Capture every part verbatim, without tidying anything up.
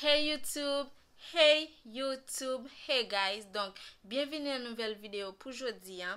Hey YouTube, hey YouTube, hey guys. Donk, byenvini nan nouvèl videyo pou jodi a.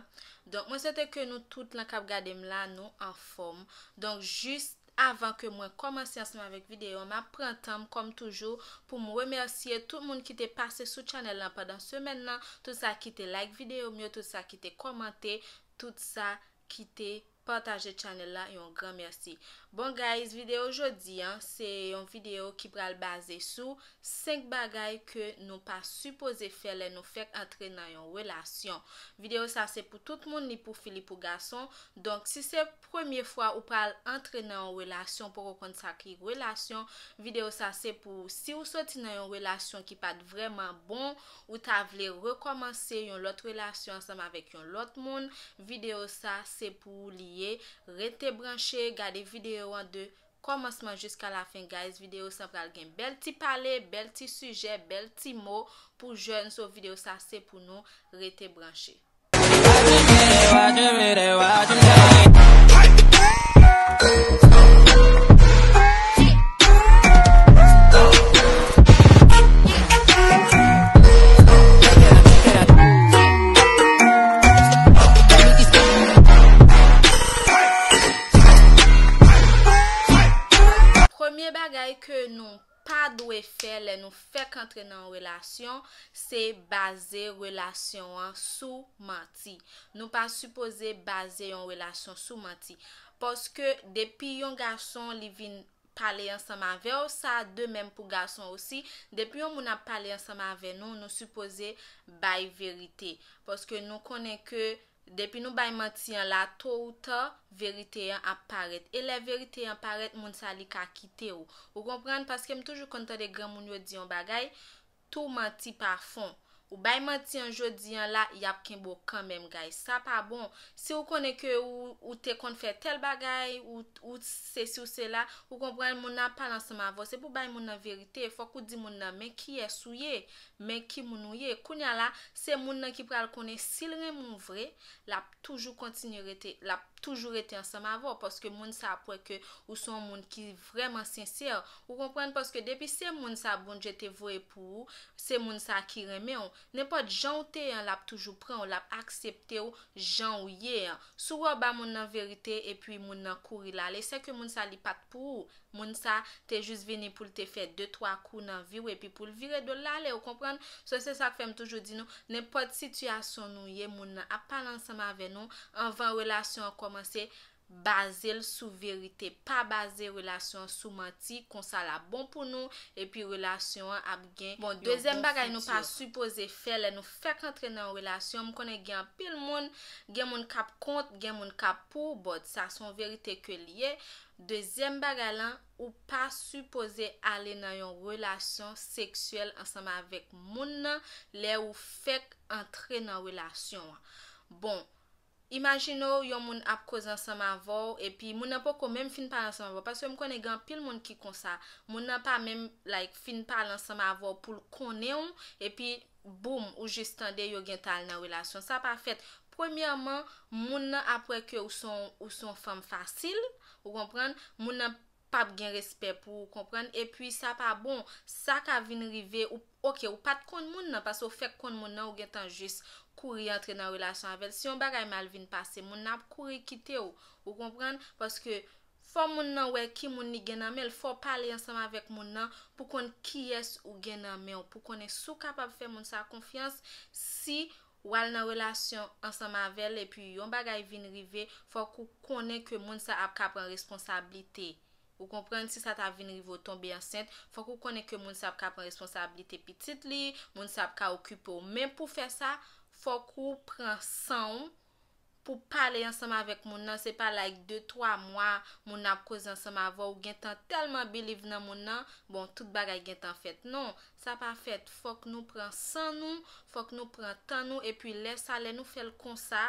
Donk, mwen swete ke nou tout lan k ap gade m la, nou anfòm. Donk, jis avan ke mwen kòmanse ansanm avèk videyo a, m ap pran tan m, kòm toujou, pou m remèsye tout moun ki te pase sou channel lan pandan semèn nan, tout sa ki te like videyo m yo, tout sa ki te kòmante, tout sa ki te pataje channel la, yon gran mèsi. Bon guys, videyo jodi a, se yon videyo ki pral baze sou senk bagay ke nou pa sipoze fè lè nou fèk antre nan yon relasyon. Videyo sa se pou tout moun, li pou fi, li pou gason. Donk, si se premye fwa ou pral antre nan yon relasyon, poko konn sa ki relasyon, videyo sa se pou ou. Si ou soti nan yon relasyon ki pa t vrèman bon, ou ta vle rekòmanse yon lòt relasyon ansanm avèk yon lòt moun, videyo sa se pou ou li ye. Rete branche, gade videyo an de kòmansman jiska lafen, guys. Videyo sa pral gen bèl ti pale, bèl ti sijè, bèl ti mo pou jèn. So, videyo sa se pou nou. Rete branche. Premye bagay ke nou pa dwe fè lè nou fèk antre nan yon relasyon, se baze relasyon an sou manti. Nou pa sipoze baze yon relasyon sou manti. Paske depi yon gason li vin pale ansanm avè w, sa de menm pou gason osi. Depi yon moun ap pale ansanm avè nou, nou sipoze bay verite. Paske nou konnen ke depi nou bay manti an la, to ou ta, verite an ap parèt. E lè verite an parèt, moun sa li ka kite w. Ou konprann? Paske m toujou konn tande granmoun yo di yon bagay, tou manti pa fon. Ou bay manti an jodi an la, y ap kenbe w kanmenm, guys. Sa pa bon. Si ou konnen ke ou, ou te konn fè tèl bagay, ou, ou sesi ou sela, ou konprann, moun nan ap pale ansanm avè w, se pou bay moun nan verite. Fòk ou di moun nan, men kiyès ou ye, men ki moun ou ye. Kounye a la, se moun nan ki pral konnen si l renmen w vre, l ap toujou kontinye rete, l ap toujou rete ansanm avè w, paske moun sa ap wè ke ou se yon moun ki vrèman sensè. Ou konprann? Paske depi se moun sa Bondye te voye pou ou, se moun sa ki renmen w. Nenpòt jan w te ye an, l ap toujou pran w, l ap aksepte w jan w ye an. Si w wè w ba moun nan verite epi moun nan kouri l ale, se ke moun sa li pa t pou ou. Moun sa te jis vini pou l te fè de twa kou nan vi w epi pou l vire do l ale, ou konprann? So, se sa k fè m toujou di nou, nenpòt sitiyasyon nou ye, moun nan ap pale ansanm avè nou, anvan relasyon an kòmanse, baze l sou verite. Pa baze relasyon an sou manti, konsa l ap bon pou nou, epi relasyon an ap gen yon bon fitir. Bon, dezyèm bagay nou pa sipoze fè lè nou fèk antre nan yon relasyon, m konnen gen anpil moun, gen moun k ap kont, gen moun k ap pou, but sa se yon verite ke l ye. Dezyèm bagay lan, ou pa sipoze ale nan yon relasyon seksyèl ansanm avèk moun nan lè ou fèk antre nan relasyon an. Bon, imajine w yon moun ap koze ansanm avè w, epi moun nan poko menm fin pale ansanm avè w, paske m konnen gen anpil moun ki konsa. Moun nan pa menm, like, fin pale ansanm avè w pou l konnen w, epi boum, ou jis tande yo gentan al nan relasyon. Sa pa fèt. Premyèman, moun nan ap wè ke ou se yon, ou se yon fanm fasil, ou konprann? Moun nan p ap gen respè pou ou, konprann? Epi sa pa bon. Sa ka vin rive, ou, oke, ou pa t konn moun nan, paske ou fèk konn moun nan, ou gentan jis kouri antre nan relasyon avè l. Si yon bagay mal vin pase, moun nan ap kouri kite w, ou konprann? Paske fò moun nan wè ki moun li gen nan men l, fò w pale ansanm avèk moun nan pou konn kiyès ou gen nan men w, pou konnen si w kapab fè moun sa konfyans, si w al nan relasyon ansanm avè l, epi yon bagay vin rive, fòk ou konnen ke moun sa ap ka pran responsablite. Ou konprann, si sa ta vin rive w tonbe ansent, fòk ou konnen ke moun sa ap ka pran responsablite pitit li, moun sa ap ka okipe w. Men pou fè sa, fòk ou pran san w pou pale ansanm avèk moun nan. Se pa like de twa mwa moun nan ap koze ansanm avè w, ou gentan tèlman believe nan moun nan, bon, tout bagay gentan fèt. Non, sa pa fèt. Fòk nou pran san nou, fòk nou pran tan nou, epi lè sa, lè nou fè l konsa,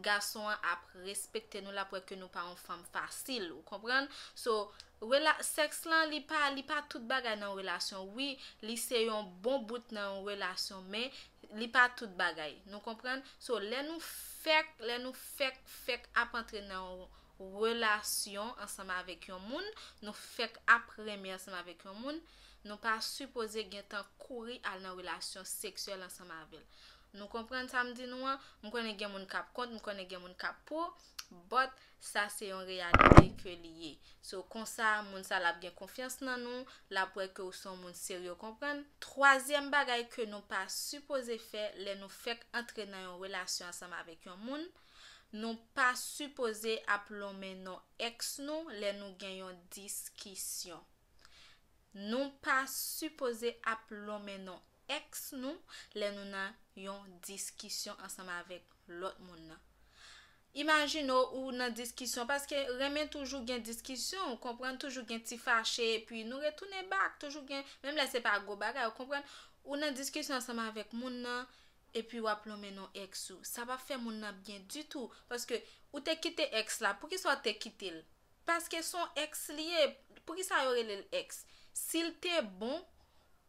gason an ap respekte nou, l ap wè ke nou pa yon fanm fasil, ou konprann? So, rela-, sèks lan, li pa, li pa tout bagay nan relasyon. Wi, li se yon bon bout nan yon relasyon, men li pa tout bagay. Nou konprann? So, lè nou fèk, lè nou fèk, fèk ap antre nan yon relasyon ansanm avèk yon moun, nou fèk ap renmen ansanm avèk yon moun, Nou pa sipoze gentan kouri al nan relasyon seksyèl ansanm avè l. Nou konprann sa m di nou an? M konnen gen moun k ap kont, m konnen gen moun k ap pou, but sa se yon reyalite ke li ye. So, konsa, moun sa l ap gen konfyans nan nou, l ap wè ke ou se yon moun serye, w konprann? Twazyèm bagay ke nou pa sipoze fè lè nou fèk antre nan yon relasyon ansanm avèk yon moun, nou pa sipoze ap lonmen non èks nou lè nou gen yon diskisyon. Nou pa sipoze ap lonmen non èks nou lè nou nan yon diskisyon ansanm avèk lòt moun nan. Imajine w, ou nan diskisyon, paske renmen toujou gen diskisyon, ou konprann, toujou gen ti fache, epi nou retounen back, toujou gen, menm lè se pa gwo bagay, ou konprann, ou nan diskisyon ansanm avèk moun nan, epi w ap lonmen non èks ou. Sa p ap fè moun nan byen ditou, paske ou te kite èks la, poukisa w te kite l? Paske se yon èks li ye. Poukisa yo rele l èks? Si l te bon,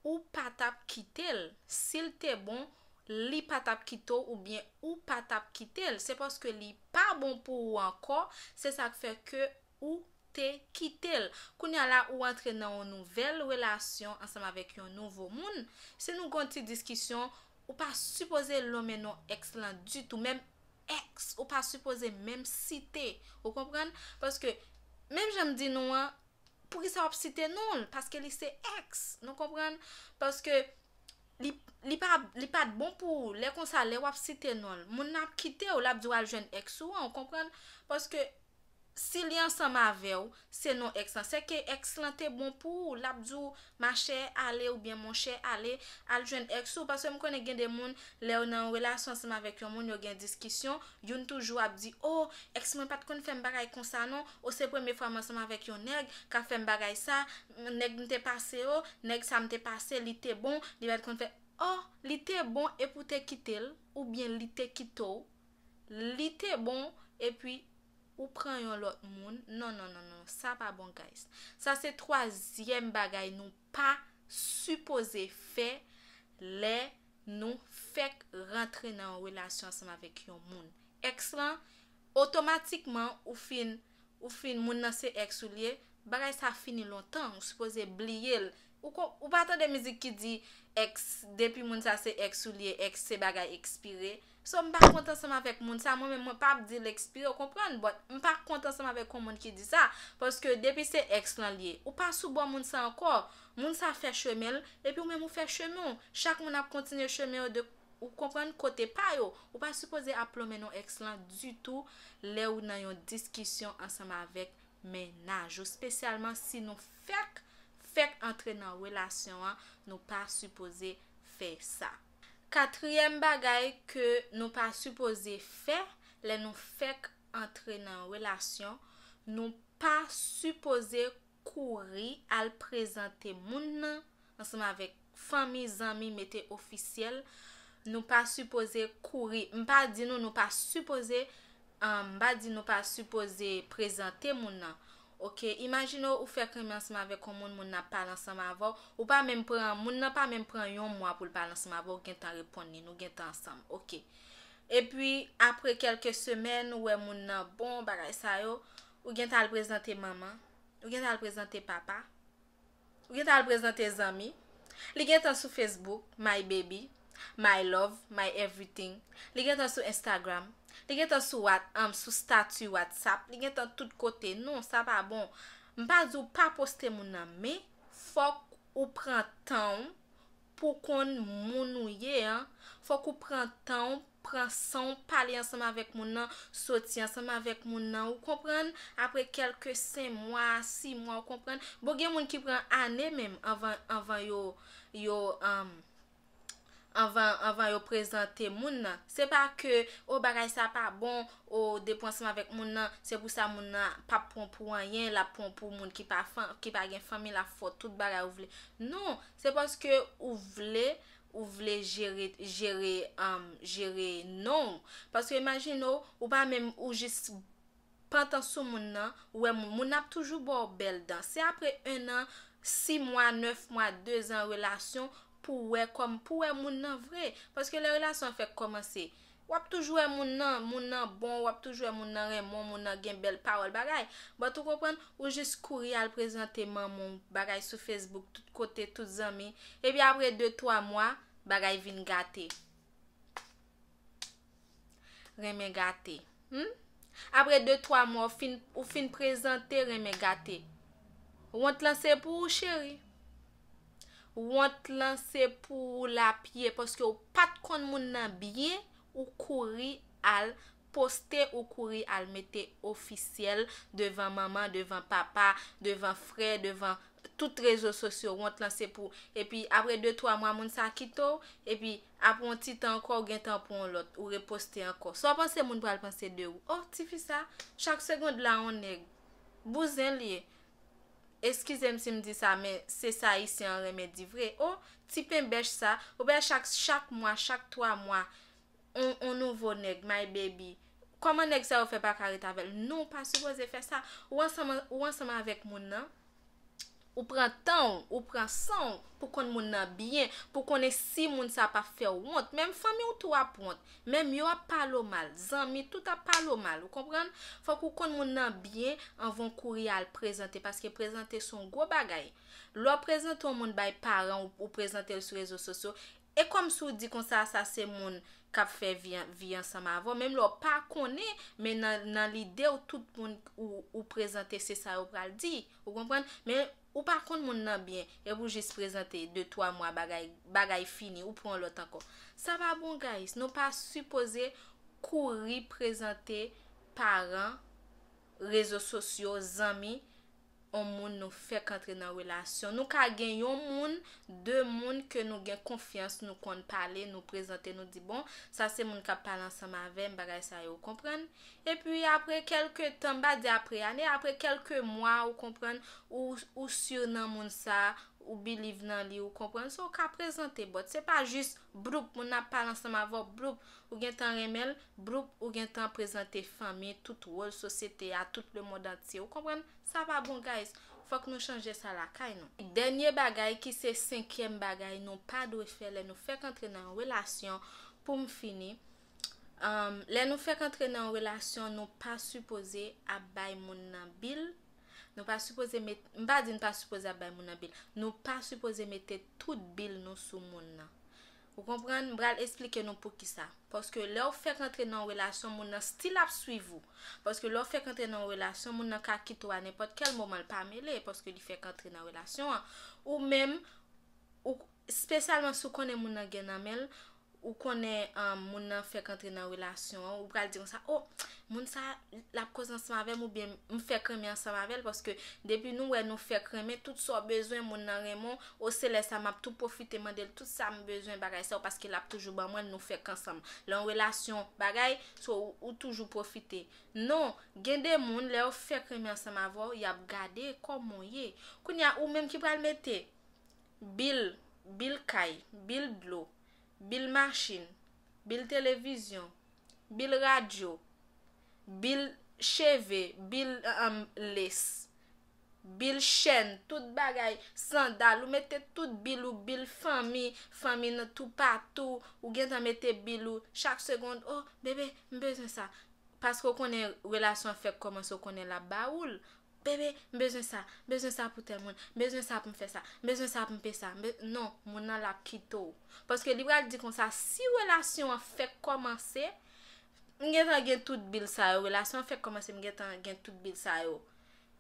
ou pa t ap kite l. Si l te bon, li pa t ap kite w oubyen ou pa t ap kite l. Se paske li pa bon pou ou ankò, se sa k fè ke ou te kite l. Kounye a la, ou antre nan yon nouvèl relasyon ansanm avèk yon nouvo moun. Si nou gen yon ti diskisyon, ou pa sipoze lonmen non èks lan ditou. Menm èks, ou pa sipoze menm site. Ou konprann? Paske, menm jan m di nou an, poukisa w ap site non l? Paske li se èks. Nou konprann? Paske li, li pa, li pa t bon pou ou. Lè konsa, lè w ap site non l, moun nan ap kite w, l ap di w al jwenn èks ou an, ou konprann? Paske si li ansanm avè w, se non èks lan. Sèke èks lan te bon pou ou, l ap di w, machè, ale, oubyen monchè, ale, al jwenn èks ou. Paske m konnen gen de moun, lè yo nan yon relasyon ansanm avèk yon moun, yo gen diskisyon, youn toujou ap di, o, èks mwen pa t konn fè m bagay konsa non, o, se premye fwa m ansanm avèk yon nèg k ap fè m bagay sa, nèg m te pase yo, nèg sa m te pase, li te bon, li pa t konn fè, o, li te bon epi w te kite l, oubyen li te kite w, li te bon epi ou pran yon lòt moun. Non, non, non, non, sa pa bon, guys. Sa se twazyèm bagay nou pa sipoze fè lè nou fèk rantre nan yon relasyon ansanm avèk yon moun. Èks lan, otomatikman, ou fin, ou fin, moun nan se èks ou li ye, bagay sa fini lontan, ou sipoze bliye l. Ou ko-, ou pa tande mizik ki di, èks, depi moun sa se èks ou li ye, èks se bagay ekspire. So, m pa kont ansanm avèk moun sa, mwen menm, mwen pa ap di l ekspire, ou konprann? But m pa kont ansanm avèk yon moun ki di sa, paske depi se èks lan li ye, ou pa sou bò moun sa ankò. Moun sa fè chemen l, epi ou menm ou fè chemen w. Chak moun ap kontinye chemen yo de, ou konprann, kote pa yo. Ou pa sipoze ap lonmen non èks lan ditou lè ou nan yon diskisyon ansanm avèk mennaj ou, espesyalman si nou fèk, fèk antre nan relasyon an, nou pa sipoze fè sa. Katriyèm bagay ke nou pa sipoze fè lè nou fèk antre nan relasyon, nou pa sipoze kouri al prezante moun nan ansanm avèk fanmi, zanmi, mete ofisyèl. Nou pa sipoze kouri. M pa di nou, nou pa sipoze, um, m pa di nou pa sipoze prezante moun nan. Oke, imajine w, ou fèk renmen ansanm avèk yon moun, moun nan ap pale ansanm avè w, ou pa menm pran, moun nan pa menm pran yon mwa pou l pale ansanm avè w, ou gentan reponn li, nou gentan ansanm. Oke. Epi, apre kèlke semèn, ou wè moun nan bon, bagay sa yo, ou gentan al prezante manman, ou gentan al prezante papa, ou gentan al prezante zanmi. Li gentan sou Facebook, my baby, my love, my everything. Li gentan sou Instagram. Li gentan sou What-, um, sou stati WhatsApp. Li gentan tout kote. Non, sa pa bon. M pa di w pa poste moun nan, men fòk ou pran tan w pou konn moun ou ye an. Fòk ou pran tan w, pran san w, pale ansanm avèk moun nan, soti ansanm avèk moun nan, ou konprann? Apre kèlke senk mwa, sis mwa, ou konprann? Bon, gen moun ki pran ane menm anvan, anvan yo, yo, um, anvan, anvan yo prezante moun nan. Se pa ke, o, bagay sa pa bon, o, depi w ansanm avèk moun nan, se pou sa moun nan p ap pran w pou anyen, l ap pran w pou moun ki pa fan-, ki pa gen fanmi, l ap fè w tout bagay ou vle. Non, se paske ou vle, ou vle jere, jere, um, jere non w. Paske imajine w, ou pa menm, ou jis pantan sou moun nan, ou wè moun, moun nan ap toujou ba w bèl dan. Se apre en an, sis mwa, nèf mwa, dezan relasyon, pou w wè kòm, pou w wè moun nan vre. Paske lè relasyon an fèk kòmanse, W ap toujou wè moun nan, moun nan bon, w ap toujou wè moun nan renmen w, moun nan gen bèl pawòl bagay. But ou konprann, ou jis kouri al prezante manman w bagay sou Facebook, tout kote, tout zanmi. Epi apre de, twa mwa, bagay vin gate. Renmen gate. Hmm? Apre de, twa mwa, ou fin, ou fin prezante, renmen gate. Wont lan se pou ou, cheri. Wont lan se pou ou lapye, paske ou pa t konn moun nan byen, ou kouri al poste, ou kouri al mete ofisyèl devan manman, devan papa, devan frè, devan tout rezo sosyo. Wont lan se pou ou. Epi apre de, twa mwa, moun sa kite w, epi apre yon ti tan ankò, ou gentan pran yon lòt, ou reposte ankò. Sa w panse moun pral panse de ou? Oh, tifi sa, chak segond la yon nèg. Bouzen l ye. Eskize m si m di sa, men se sa Ayisyen an renmen di vre. Oh, ti penbèch sa, ou wè chak, chak mwa, chak twa mwa, on, on nouvo nèg, my baby. Kòman nèg sa yo fè pa ka ret avè l? Non, ou pa sipoze fè sa. Ou ansanm, ou ansanm avèk moun nan, ou pran tan w, ou pran san w pou konn moun nan byen, pou konnen si moun sa p ap fè w wont. Menm fanmi w tou ap wont. Menm yo ap pale w mal. Zanmi tout ap pale w mal. Ou konprann? Fòk ou konn moun nan byen anvan w kouri al prezante, paske prezante se yon gwo bagay. Lè w prezante yon moun bay paran w, ou prezante l sou rezo sosyo, e kòmsi w di konsa sa se moun k ap fè vi, vi ansanm avè w. Menm lè w pa konnen, men nan, nan lide w, tout moun ou, ou prezante, se sa yo pral di. Ou konprann? Men ou pa konn moun nan byen, epi w jis prezante de, twa mwa, bagay, bagay fini, ou pran lòt ankò. Sa pa bon, guys. Nou pa sipoze kouri prezante paran, rezo sosyo, zanmi, yon moun nou fèk antre nan relasyon. Nou ka gen yon moun, de moun ke nou gen konfyans, nou konn pale, nou prezante, nou di, bon, sa se moun k ap pale ansanm avè m, bagay sa yo, ou konprann? Epi apre kèlke tan, m pa di apre ane, apre kèlke mwa, ou konprann, ou, ou si nan moun sa, ou believe nan li, ou konprann. So, ou ka prezante, but se pa jis, bloup, moun nan ap pale ansanm avè w, bloup, ou gentan renmen l, bloup, ou gentan prezante fanmi, tout wòl sosyete a, tout lemonn antye, ou konprann? Sa pa bon, guys. Fòk nou chanje sa lakay nou. Dènye bagay, ki se senkyèm bagay nou pa dwe fè lè nou fèk antre nan yon relasyon, pou m fini, um, lè nou fèk antre nan yon relasyon, nou pa sipoze ap bay moun nan bil. Nou pa sipoze met, m pa di n pa sipoze ap bay moun nan bil. Nou pa sipoze mete tout bil nou sou moun nan. Ou konprann? M pral esplike nou poukisa. Paske lè w fèk antre nan yon relasyon, moun nan still ap swiv ou. Paske lè w fèk antre nan yon relasyon, moun nan ka kite w a nenpòt kèl moman, l pa mele, paske li fèk antre nan relasyon an. Ou menm, ou, espesyalman si w konnen moun nan gen nan men l, ou konnen, um, moun nan fèk antre nan relasyon an, ou pral di konsa, oh, moun sa, l ap koze ansanm avè m, oubyen m fèk renmen ansanm avè l, paske depi nou wè nou fèk renmen, tout sa w bezwen, moun nan renmen w, o se lè sa m ap tou pwofite mande l tout sa m bezwen, bagay sa yo, paske l ap toujou ban mwen l, nou fèk ansanm. Lè yon relasyon bagay, so ou, ou toujou pwofite. Non, gen de moun, lè yo fèk renmen ansanm avè w, y ap gade kòman w ye. Kounye a, ou menm ki pral mete bil, bil kay, bil dlo, bil machin, bil televizyon, bil radyo, bil cheve, bil, um, lace, bil chèn, tout bagay, sandal, ou mete tout bil ou, bil fanmi, fanmi nan toupatou, ou gentan mete bil ou, chak segonn, oh, bebe, m bezwen sa. Paske w konnen relasyon an fèk kòmanse, w konnen l ap ba ou l. Bebe, m bezwen sa, m bezwen sa pou tèl moun, m bezwen sa pou m fè sa, m bezwen sa pou m fè sa. M be-, non, moun nan l ap kite w. Paske li pral di konsa, si relasyon an fèk kòmanse, m gentan gen tout bil sa yo, relasyon an fèk kòmanse, m gentan gen tout bil sa yo.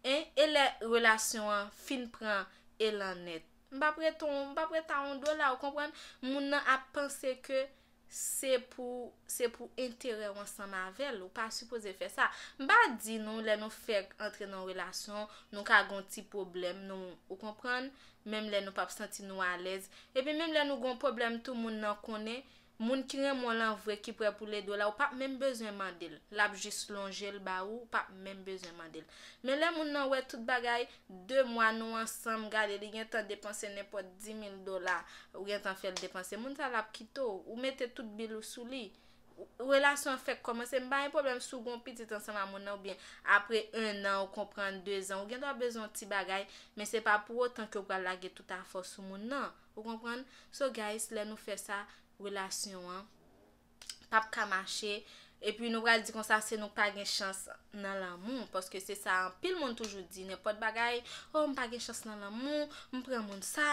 En, e lè relasyon an fin pran elan nèt, m p ap ret on, m p ap ret a on dola, ou konprann? Moun nan ap panse ke se pou, se pou enterè w ansanm avè l, ou pa sipoze fè sa. M pa di nou, lè nou fèk antre nan yon relasyon, nou ka gen yon ti pwoblèm, nou, ou konprann? Menm lè nou p ap santi nou alèz. Epi menm lè nou gen yon pwoblèm tou, moun nan konnen, moun ki renmen w lan vre, ki prè pou l ede w la, ou p ap menm bezwen mande l. L ap jis lonje l ba ou, ou p ap menm bezwen mande l. Men lè moun nan wè tout bagay, de mwa nou ansanm, gade, li gentan depanse nenpòt dis mil dola, ou gentan fè l depanse. Moun sa l ap kite w, ou mete tout bil ou sou li. Ou, relasyon an fèk kòmanse, m pa gen pwoblèm si w gen yon pitit ansanm a moun nan, oubyen apre en an, ou konprann, de zan, ou gendwa bezwen yon ti bagay, men se pa pou otan ke w pral lage tout afè w sou moun nan. Ou konprann? So, guys, lè nou fè sa, relasyon an p ap ka mache. Epi nou pral di konsa se nou pa gen chans nan lanmou, paske se sa anpil moun toujou di, nenpòt bagay, oh, m pa gen chans nan lanmou, m pran moun sa,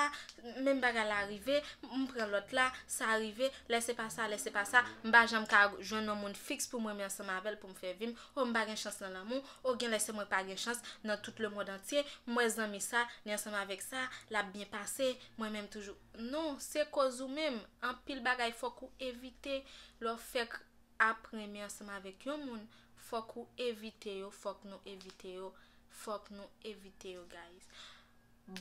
menm bagay la rive, m pran lòt la, sa rive, lè se pa sa, lè se pa sa, m pa janm ka jwenn yon moun fiks pou mwen renmen ansanm avè l pou m fè vi m, oh, m pa gen chans nan lanmou, oh, gen lè se mwen pa gen chans nan tout lemond antye, m wè zanmi sa, li ansanm avèk sa, l ap byen pase, mwen menm toujou. Non, se koz ou menm, anpil bagay fòk ou evite, lè w fèk ap renmen ansanm avèk yon moun, fòk ou evite yo, fòk nou evite yo, fòk nou evite yo, guys.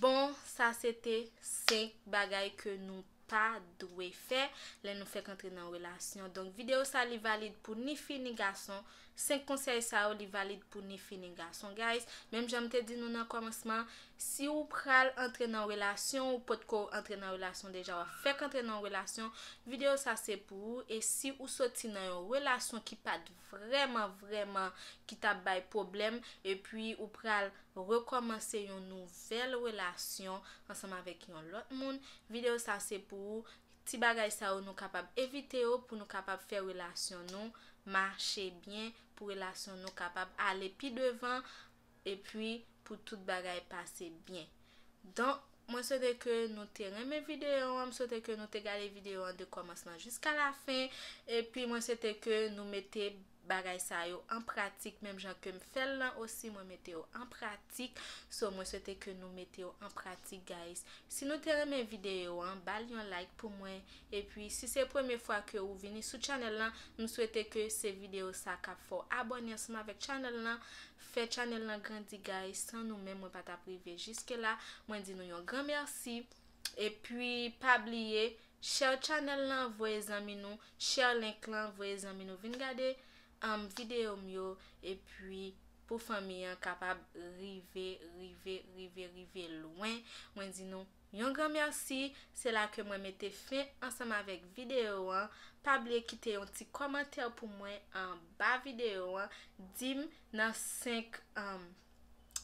Bon, sa se te senk bagay ke nou pa dwe fè lè nou fèk antre nan relasyon. Donk, videyo sa li valid pou ni fi ni gason. Senk konsèy sa yo, li valid pou ni fi ni gason, guys. Menm jan m te di nou nan kòmansman, si ou pral antre nan relasyon, ou potko antre nan relasyon deja, w ap fèk antre nan relasyon, videyo sa se pou ou. E si ou soti nan yon relasyon ki pa t vrèman, vrèman, ki t ap bay pwoblèm, epi ou pral rekòmanse yon nouvèl relasyon ansanm avèk yon lòt moun, videyo sa se pou ou. Ti bagay sa yo nou kapab evite yo pou nou kapab fè relasyon nou mache byen, pou relasyon nou kapab ale pi devan, epi pou tout bagay pase byen. Donk, mwen swete ke nou te renmen videyo an, m swete ke nou te gade videyo an de kòmansman jiska lafen, epi mwen swete ke nou mete bagay sa yo an pratik, menm jan ke m fè l lan osi, mwen mete yo an pratik. So, mwen swete ke nou mete yo an pratik, guys. Si nou te renmen videyo an, ba l yon like pou mwen. Epi, si se premye fwa ke ou vini sou channel lan, m swete ke se videyo sa k ap fè w abòne ansanm avèk channel lan, fè channel lan grandi, guys. San nou menm, mwen pa t ap rive jiske la. Mwen di nou yon gran mèsi. Epi, pa bliye, share channel lan, voye zanmi nou, share link lan, voye zanmi nou vin gade um, videyo m yo, epi pou fanmi an kapab rive, rive, rive, rive lwen. Mwen di nou yon gran mèsi, se la ke mwen mete fen ansanm avèk videyo an. Pa bliye kite yon ti kòmantè pou mwen anba videyo an. Di m nan senk, um,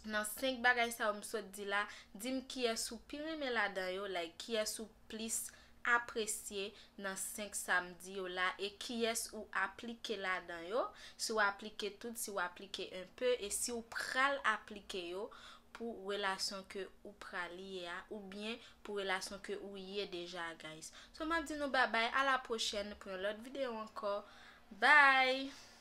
nan senk bagay sa yo m sot di la, di m kiyès ou pi renmen ladan yo, like, kiyès ou plis apresye nan senk sa m di yo la, e kiyès ou aplike ladan yo, si w aplike tout, si w aplike enpe, e si w pral aplike yo pou relasyon ke ou pral ye a, oubyen pou relasyon ke ou ye deja, guys. So, m ap di nou babay, a la pwochèn pou yon lòt videyo ankò. Bye!